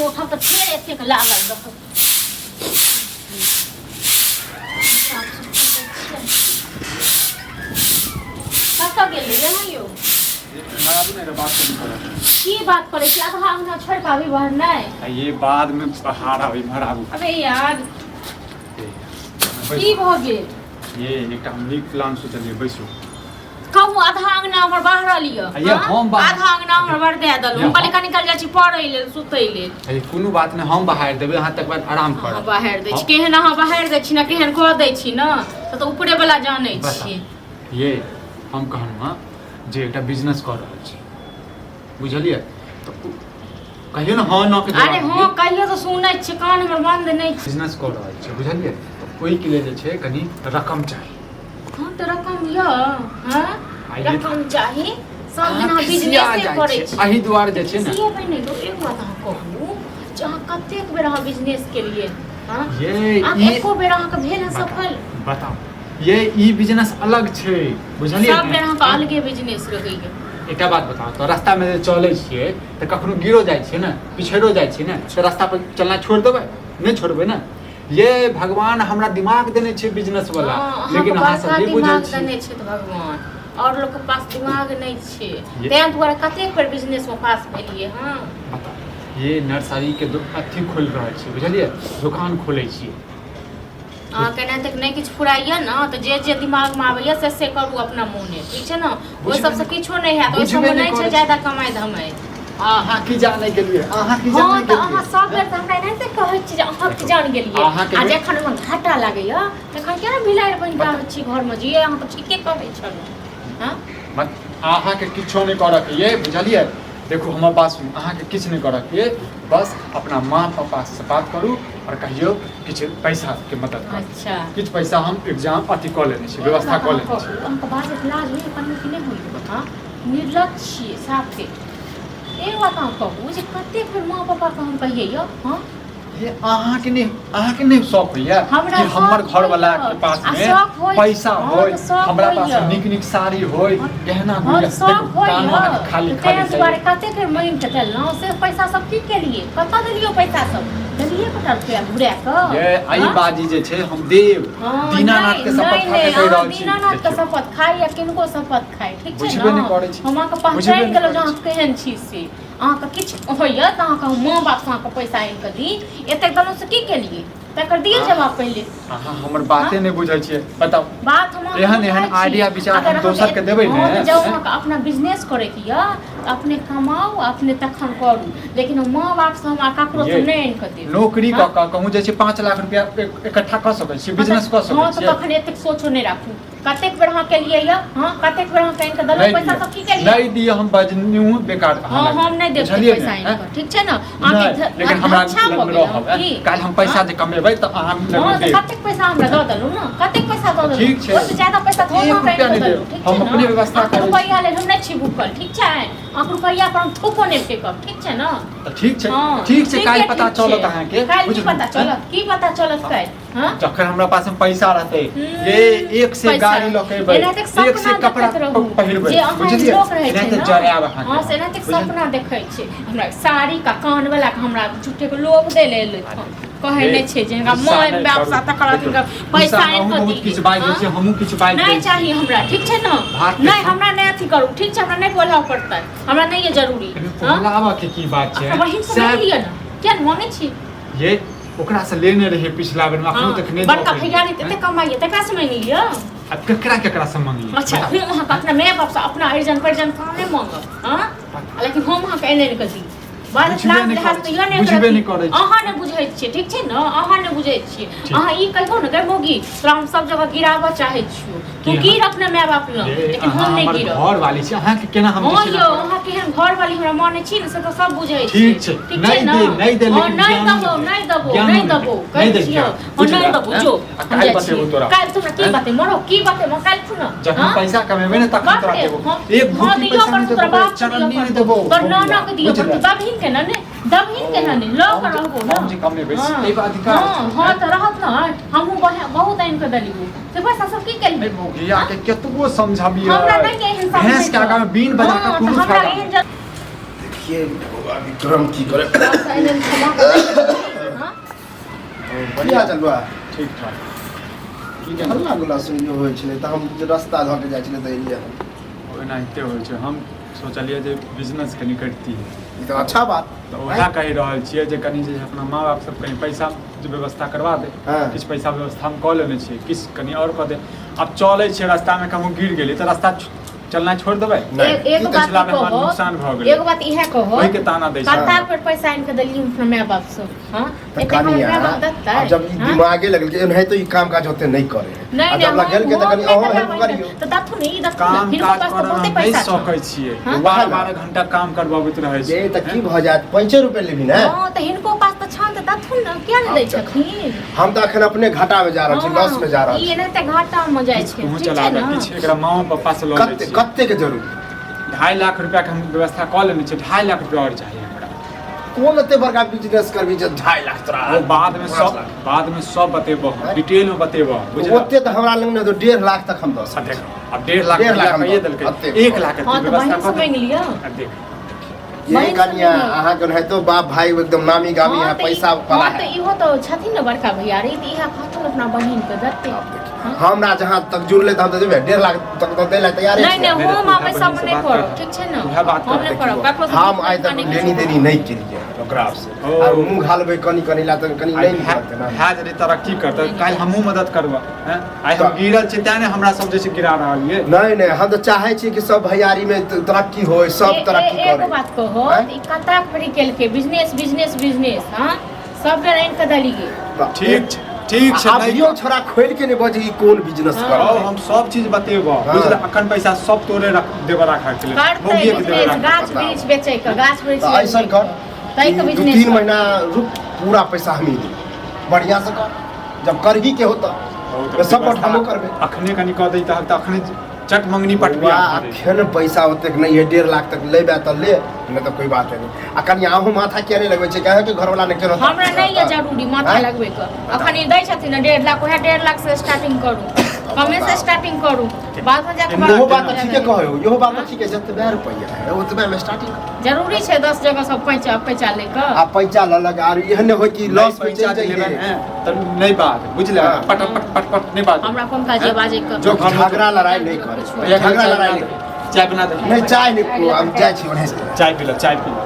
उठब तऽ फेर एतेक लागल रहत। साफ सुथरा दै छियै। कतऽ गेल रहियै अहाँ यौ? की बात करै छी? आधा अंगना छोड़ि कऽ अभी बाहर नहि। आ ये बाद में बाहर आबी, इम्हर आबू। अबे यार, की भऽ गेल? ये एकटा हम नीक प्लान सोचलियै, बैसू। कहू, आधा अंगना हमर बाहरल यऽ। आ ये हाँ? हम बाहर- आधा अंगना हमर बर दए देलहुँ। ये हम कहलियै हम- कनी काल जाइ छी पढ़ै लेल, सुतै लेल। अरे कोनो बात नहि, हम बाहर देबै अहाँ, तकर बाद आराम अहाँ करब। बाहर दै छी। हम- केहन अहाँ बाहर दै छी ने, केहन कऽ दै छी ने, से तऽ ऊपरे वाला जानै बताउ। छियै। ये हम कहलहुँ हँ जे एकटा बिजनेस कऽ रहल छी, बुझलियै? तऽ कहियौ ने हँ न के जवाब। अरे हँ कहियो तऽ सुनै छियै, कान हमर बन्द नहि छै। बिजनेस कऽ रहल छी, बुझलियै? तऽ ओहिके लेल जे छै कनि रकम चाही। हँ तऽ रकम यऽ, हँ? आ ये- रकम चाही सब दिन अहाँ अहाँ खिसिया बिजनेसे जाइ करै छियै। छी। एहि दुआरे जे छै ने खिसियेबै नहि यौ, एक बात अहाँ कहू जे अहाँ कतेक बेर अहाँ बिजनेस केलियै? हँ? ये अहाँके ई एको बेर अहाँके भेल हँ बताउ, सफल? बताउ ये, ई बिजनेस अलग छै, बुझलियै? सब बेर अहाँके अलगे बिजनेस रहैया। एकटा बात बताउ तऽ, रास्तामे जे चलै छियै तऽ कखनो गिरो जाइ छियै ने, पिछड़ो जाइ छियै ने, तऽ रास्ता पर चलना छोड़ि देबै? नहि छोड़बै ने। ये भगवान हमरा दिमाग देने छै बिजनेस वाला। हँ, अहाँके लेकिन अहाँ सब बड़का नहि बुझै दिमाग छियै। देने छै तऽ भगवान, और लोकके पास दिमाग नहि छै। ये- तें दुआरे कतेक बेर बिजनेस मे पास भेलियै हँ। बताउ ये, नर्सरी के अथी खोलि रहल छियै, बुझलियै? दोकान खोलै छियै। अहाँके एनाहिते नहि किछु फुराइए ने तऽ जे जे दिमागमे आबैए से से करू अपना मोने, ठीक छै ने? ओहि सबसँ किछो नहि हैत, ओहि बुझबे सबमे नहि नहि छै करै छी। ज्यादा कमाइ धमाइ। अहाँ की जानै गेलियै? अहाँ की हँ जानै तऽ अहाँ गेलियै? सब बेर तऽ हमरा एनाहिते कहै छी जे अहाँ की जान गेलियै। अहाँके आ बेर- जखन हमरा घाटा लागैए तखन किया ने बिलाड़ि बनि कऽ आबै छी घरमे जे अहाँ तऽ ठीके कहै छलहुँ? हँ। मत अहाँके किछो नहि करऽके ये, बुझलियै? देखू, हमर बात सुनू, अहाँके किछु नहि करऽके ये, बस अपना माँ पापासँ बात करू आओर कहियौ किछु पैसाके मदद करू। अच्छा। किछु पैसा हम एग्जाम अथी कऽ लेने छी, व्यवस्था कऽ लेने छी। अहाँके बाजैत लाज होइए कनि कि नहि होइए? हँ, निर्लज छियै साफे। एक बात अहाँ कहू जे कतेक बेर माँ पापाके हम कहियै यौ? हँ। ये अहाँके नहि, अहाँके नहि शौक होइया हमरा कि हमर शौक घरवाला होइया। के पास आ में शौक होइ- पैसा हँ, होय, तऽ शौक हमरा पास होइया। नीक नीक साड़ी होय, गहना हँ गुड़िया। तऽ शौक देखू, कान होइया। अहाँके खाली तऽ खाली ताहि दुआरे चाहिए। कतेक बेर माँगि कऽ देलहुँ से पैसा सब की केलियै? कतऽ देलियै पैसा सब? देलियै कतऽ रुपया घुरा कऽ? ये आई हँ? बाजी जे छै हम देब। हँ, दीनानाथ नहि, के शपथ नहि, खा के नहि, कहि अहाँ रहल छी। दीनानाथ के देखियौ। शपथ खाइ या किनको शपथ खाइ, ठीक छै बुझबे ने? नहि करै छी। हम अहाँके बुझबे पहचानि नहि गेलहुँ जे करै अहाँ छी। केहन छी से। अहाँके किछु होइए तऽ अहाँके हम माँ बापसँ अहाँके पैसा आनि कऽ दी। एतेक देलहुँ से की केलियै? तकर दिअ जवाब पहिले। अहाँ हमर बाते नहि बुझै छियै, बताउ। बात हम अहाँके एहन एहन बुझै छी। आइडिया विचार अगर हम दोसर के देबै हँ, ने, तऽ जाउ, अहाँके अपना बिजनेस करैके यऽ तऽ अपने कमाउ, अपने तखन करू, लेकिन हम माँ बापसँ हमरा ककरोसँ ये, नहि आनि कऽ देब। नौकरी हँ? कऽ कऽ कहूँ जे छै 5 लाख रुपया इकट्ठा कऽ सकै छी, बिजनेस कऽ हँ सकै तऽ छियै। तखन एतेक सोचो नहि राखू। कतेक बेर अहाँ केलियै यऽ? हँ, कतेक बेर अहाँ आनि कऽ देलहुँ नहि पैसा दिअ। सब की केलियै? नहि दिअ, हम बजनू बेकार अहाँ हँ लग। हम नहि देब बुझलियै पैसा ने, आनि हैं? कऽ, ठीक छै ने? नहि, अहाँके लेकिन हमरा अच्छा लग भऽ मे गेल रहब, की? काल्हि हम पैसा जे कमेबै तऽ अहाँ लग हँ मे तऽ देब। कतेक पैसा हमरा दऽ देलहुँ ने? कतेक पैसा दऽ देलहुँ? ठीक छै। ओहिसँ ज्यादा पैसा थोड़ा एक अहाँके रुपया आनि कऽ नहि देब। देलहुँ, ठीक हम छै ने? अपने व्यवस्था अहाँके करै छी। रुपैआ लेल हम नहि छी भूखल, ठीक छै? अहाँके रुपैआ पर हम थूको नहि फेकब, ठीक छै ने? तऽ ठीक छै। हँ, ठीक छै, काल्हि ठीक पता छै। चलत अहाँके। काल्हि की बुझलहुँ, पता हैं? चलत? की पता चलत काल्हि? हँ। जखन हमरा पास में पैसा रहतै, ये एक से पैसा गाड़ी लऽ के एबै, एनाहिते एक से सपना कपड़ा देखैत रहू पहिरबै, जे अहाँ बुझलियै? लोक रहै छै एनाहिते ने जरायब अहाँके हँ, हम। से एनाहिते बुझलियै? सपना देखै छै। हमरा साड़ी का कान वाला के हमरा झूठे के लोभ दै लेल कहै हे, नहि छै जे हमरा गुस्सा माय नहि बाप करू। साथ तकर देखियौ, हिनका पैसा गुस्सा आनि अहूँ कऽ बहुत दी। किछु बाजि दै हँ? छियै, हमहूँ किछु बाजि दै नहि छी। चाही हमरा, ठीक छै ने? भात के नहि, हमरा नहि अथी करू, ठीक छै? हमरा नहि बोलाबऽ पड़तै, हमरा नहि यऽ जरूरी। एहिमे हँ? बोलाबऽ के की बात छै? अपना बहिन से सएह- मांगि लिअ ने, किया नहि मांगै छी? ये ओकरा से लेने रहियै पिछला बेर में, अखनो हाँ, तक नहि बड़का दऽ भैया पेलियै। एते कमाइए तकरा से मांगि लिअ। आब केकरा केकरा से मांगियै? अच्छा। बताउ। हम अहाँके अपना माय बाप से, अपना अरिजन परिजन कहाँ नहि मांगब? हाँ, लेकिन हम अहाँके एने नहि कऽ दी बात। बुझबे लाज नहि लिहाज करै तऽ यऽ ने छी, बुझबे एकरा नहि करै छी। अहाँ नहि बुझै छियै, ठीक छै ने? अहाँ नहि बुझै छियै। ठीक। अहाँ ई कहियौ ने, गै मौगी, तोरा हम सब जगह गिराबऽ चाहै छियौ, तू की गिर अपना माय बाप लग, ये, लेकिन अहाँ हम नहि हमर गिरब। घर वाली छी, अहाँके केना हम हँ जे छै ने यौ, करब? अहाँ केहन घर वाली हमरा मानै छी ने, से तऽ सब बुझै छी। ठीक छै, ठीक नहि छै ने? दे, नहि दे, हँ, लेकिन नहि ज्ञानो देबो, नहि दे। नहि देबो, ज्ञानो नहि नहि देबो, दे। कहै नहि दे छियौ। ज्ञान, हँ, बुझि नहि गेल, देबो, हैं? जो। आ हम काल्हि जाइ बतेबो छी। तोरा। काल्हि तोरा की हैं? बतेबो? मरो, की बतेबो काल्हि खुना? जखन हँ? पैसा कमेबै ने तखन बाप तोरा रे, देबो। हम एक हँ भुट्टी दियौ पैसा नहि पड़तौ, तोरा देबो, बाप के दियौ चरन्नी नहि पड़तौ, देबो। तोर नाना के दियौ बुझले? पड़तौ, दबहीन के ना ने, दबहीन के ना ने, लऽ हम कऽ जे- रहबो ने। हम जे कमेबै, हँ, एहि पर अधिकार हँ, छै। हँ तऽ रहत ने, हमहूँ बहुत आनि कऽ देलियौ से पैसा सब की केलही? ए मौगिया के केतबो समझबियै, हमरा नहि एहन समझै भैंस के छौ। आगाँ मे बीन बजा हँ, कऽ तऽ कोनो हमरा फायदा एहन नहि। देखिए बौआ विक्रम की करे। हाँ? की हाल चाल बौआ? ठीक ठाक। की केना? हल्ला गुल्ला सुनियो होइ छलै तऽ हम जे रस्ता धऽ के जाइ छलै तऽ एलियै हम। ओनाहिते होइ छै। हम सोचलियै जे बिजनेस कनि करितियै। ई तऽ अच्छा बात। तऽ उएह कहि रहल छियै जे कनि जे अपना माँ बाप सब कनि पैसा जे व्यवस्था करवा दे। किछु पैसा व्यवस्था हम कऽ लेने छियै, किछु कनि आओर कऽ दे। आब चलै छियै रास्तामे, कहूँ गिर गेलियै तऽ रास्ता चलनाइ छोड़ि देबै? नहि। एगो ई तऽ बात पिछला बेर हमरा कहो, नुकसान भऽ गेलै। एगो बात इएह कहो, ओहिके ताना दै छै। कत्ता पर पैसा आनि कऽ देलियै अपना माय बाप से? हाँ, तऽ एते हमर कनिया माय बाप देतै? आब जब ई हाँ? दिमागे लगल कि एनाहिते ई काम काज ओते नहि करे है। नहि आ नहि जब लगेल के तऽ कनि हम अहूँ नहि हेल्प करबै। करियौ। तऽ दथुन ई दथुन काम हिनको काज पास तऽ करऽ बहुते हम नहि पैसा छौ। सकै छियै। हाँ? 12 12 घंटा काम करबाबैत रहै जे छै। तऽ की भऽ जायत, 5 रुपए लेबही ने? हँ, तऽ हिनको पास तऽ छनि तऽ दथुन ने, किया नहि दै आब देख। छथिन? हम तऽ अखन अपने घाटा में जा रहल छी, लॉस में जा रहल ई छी। एनाहिते घाटा में जाइ छै। तूहूँ ठीक चला छै दे ने? किछु, एकरा माओ पप्पा से लऽ लै कते छियै। कते के जरूरी? 2.5 लाख रुपया के हम व्यवस्था कऽ लेने छियै, 2.5 लाख रुपया आओर चाही हमरा। कोन एते बड़का बिजनेस करबी जे 2.5 लाख तोरा? ओ बाद में 5 सब लाख। बाद में सब बतेबो हम, आँय? डिटेल में बतेबो, बुझल? ओते तऽ हमरा लग नहि, 1.5 लाख तक हम दऽ आ सकै देख छी। आब 1.5 लाख 1.5 लाख रुपया हम कहिए दऽ देलकै। एते। 1 लाख हँ, के तऽ व्यवस्था बहिन से कऽ दे। मांगि लिअ। आ देख। ये बहिन से कनिया, मांगि लिअ। अहाँके ओनाहितो बाप भाई एकदम नामी गामी हँ है, तऽ ई- पैसा वाला हँ तऽ है। इहो तऽ छथिन ने बड़का भैया रे, तऽ इएह कहथुन अपना बहिन के दत्ते। आब देखियौ, हमरा जहाँ तक जुड़ले तऽ हम तऽ देबै, 1.5 लाख तक तऽ दै लए तैयारे नहि छियै। नहि, नहि, हम तू आ पैसा बहिन मे से नहि बात करब। कर। ठीक छै ने? उएह बात हम कर। नहि करब ककरो से। हम आइ तक नहि लेनी देनी नहि केलियै ओकरा से। ओ। आ मुँह घालबै कनि कनि ला तऽ कनि आइ नहि नीक लगतै ने। भए जेतै तरक्की करतै, काल्हि हमहूँ मदद करबै। हैं? आइ हम तऽ- गिरल छी तें ने हमरा सब जे छै गिरा रहल ये। नहि नहि, हम तऽ चाहै छी कि सब भैयारी में तरक्की होय, सब तरक्की एगो करे। बात कहो। आँय? ई कताक बड़ी केलकै बिजनेस बिजनेस बिजनेस। हाँ, सब बेर आनि कऽ देलियै। तऽ ठीक छै, ठीक छै। नहि अभियो छोड़ा खोलि के नहि बजे ई कोन बिजनेस हँ। हौ, करतै। हम सब चीज बतेबो। हँ। बुझल? अखन पैसा सब तोरे रख देबऽ राखऽ के लेल। करतै मौगिए के देबऽ बिजनेस राखऽ। गाछ वृक्ष बेचै के, गाछ वृक्ष तऽ ऐसन कर, ताहि के दू बिजनेस तीन महीना रुक, पूरा पैसा हमही देब। बढ़िया से कर, जब करही के होता बहुत तऽ सब व्यवस्था हमहूँ करबै। अखने कनि कऽ दैत तऽ अखने चट मंगनी पटबिया। बौआ, अखन पैसा ओतेक नहि है, 1.5 लाख तक लेबे तऽ ले, नहि तऽ कोई बात नहीं। आ कनि अहूँ माथा किया नहि लगबै छै? काहे के घरवाला नहि केलहुँ? हमरा नहि यऽ जरूरी माथा आँय? लगबै के। अखन ई दै छथिन ने 1.5 लाख, उएह 1.5 लाख से स्टार्टिंग करू, कमे से स्टार्टिंग करू, बाद में जाके इहो बात तऽ ठीके कहै हो, इहो बात तऽ ठीके। जतबे रुपैआ है ओतबे में स्टार्टिंग। जरूरी छै 10 जगह सब पैंचा पैंचा ले कऽ? आ पैंचा ललक आर एहन नहि होय कि लॉस में पैसा चलि जे लेबै जाइए। ने तऽ नहि बात बुझले। हाँ। पट पट पट पट नहि बात। हमरा कोन काज ये बाजै के? जो घर में झगड़ा लड़ाई नहि करे, भैया झगड़ा लड़ाई नहि। चाय बना दे। नहि, चाय नहि, हम जाइ छी ओन्हे से। चाय पी लो, चाय पी लो।